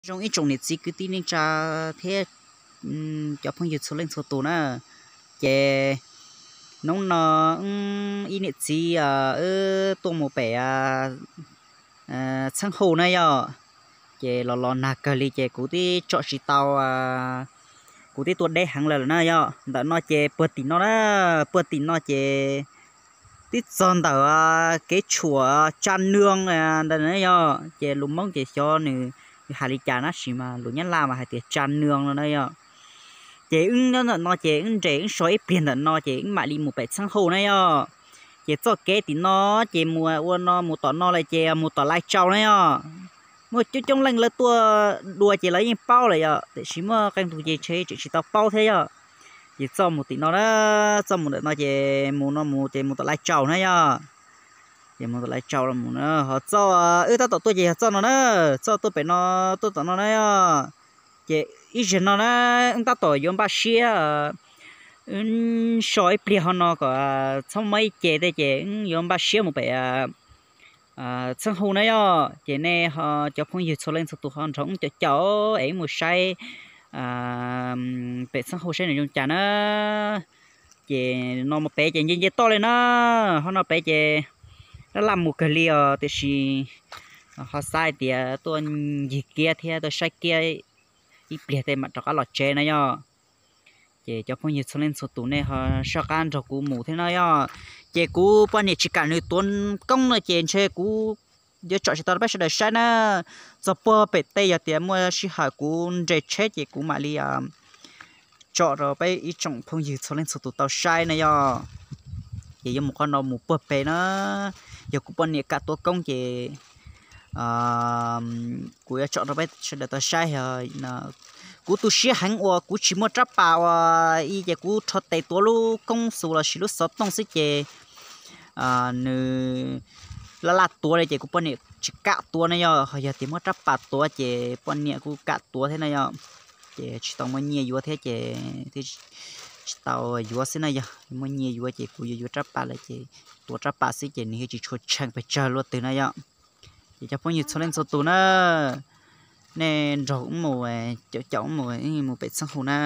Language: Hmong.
Zoo ib tsoom niam txiv kwv tij neej tsa thiab cov phooj ywg txhua leej txhua tus na, ces hnub no ib niam txiv wb tuaj mus pem Txheeb Huj na yom, ces los los nag kawg li ces kuv twb tsom tsis tau, kuv twb tuaj deb heev lawm na yom. Ntawm no ces puag tim no na, puag tim no ces twb txog ntawm kev tshuam Tsa Nws ntawd na yom, ces lus Hmoob ces xyov nws hais li cas na, tab sis mas lus Nyab Laj mas hais tias Tsa Nws no na yom. Ces wb nyob ntawm no ces wb nres wb so ib pliag ntawm no ces wb mam li mus pem Txheeb Huj na yom. Ces txoj kev tim no ces mus ua no mus tom no lawm ces mus tom Lais Tsaus na yom. Muaj coob coob leej lawv tuaj dua ces lawv yeej paub lawm yom, tiam sis muaj qee tus ces tseem tsis tau paub thiab yom. Ces txoj mus tim no na, txoj mus ntawm no ces mus no mus ces mus tom Lais Tsaus na yom. Ces mus tom Lais Tsaus los mus na, ho txoj wb tab tom tuaj ces yog txoj no na, txoj tuaj pem no, tuaj tom no na yom. Ces ib zaug no na, wb tab tom yuav npaj siab, wb so ib pliag ho no kom txhob muaj ib ce tej ces wb yuav npaj siab mus pem Txheeb Huj na yom. Ces nej ho cov phooj ywg txhua leej txhua tus ho nrog wb caum caum es wb mus saib pem Txheeb Huj saib nws zoo cas na. Ces no mus pem ces nce nce toj li na, ho no pem ces laj laj mus kawg li os, tiam sis ho xav hais tias tuaj ncig kiab thiab tuaj saib kiab ib pliag tej mam rov qab los tsev na yom. Ces cov phooj ywg txhua leej txhua tus nej ho soj qab nrog kuv mus thiab na yom. Ces kuv poj niam tsis kam nws tuav koob no ces ntshe kuv yuav tsom tsis tau rau peb sawv daws saib na. Txog puag pem tej yog tias muaj sij hawm kuv nres tsheb ces kuv mam li tsom rau peb ib tsoom phooj ywg txhua leej txhua tus tau saib na yom. Ces yuav mus qhov no mus puag pem na, yog kuv poj niam kam tuav koob ces kuv yuav tsom rau peb sawv daws tau saib. Kuv tu siab heev uas kuv tsis muaj rab pas uas ib ces kuv rho tes tuav lub koob xus los sis lub xov tooj xwb ces nws laj laj tuav li ces kuv poj niam tsis kam tuav na yom. Ho yog tias muaj rab pas tuav ces poj niam kuj kam tuav thiab na yom. Ces tsis tau muaj nyiaj yuav thiab ces thiaj tsis tau yuav xwb na yom. Muaj nyiaj yuav ces kuv yuav yuav rab pas lawm ces tuav rab pas xwb ces nws thiaj tsis tshua tsheej pes tsawg luaj twg na yom. Ces cov phooj ywg txhua leej txhua tus na, nej nrog wb mus, caum caum wb mus, mus pem Txheeb Huj na.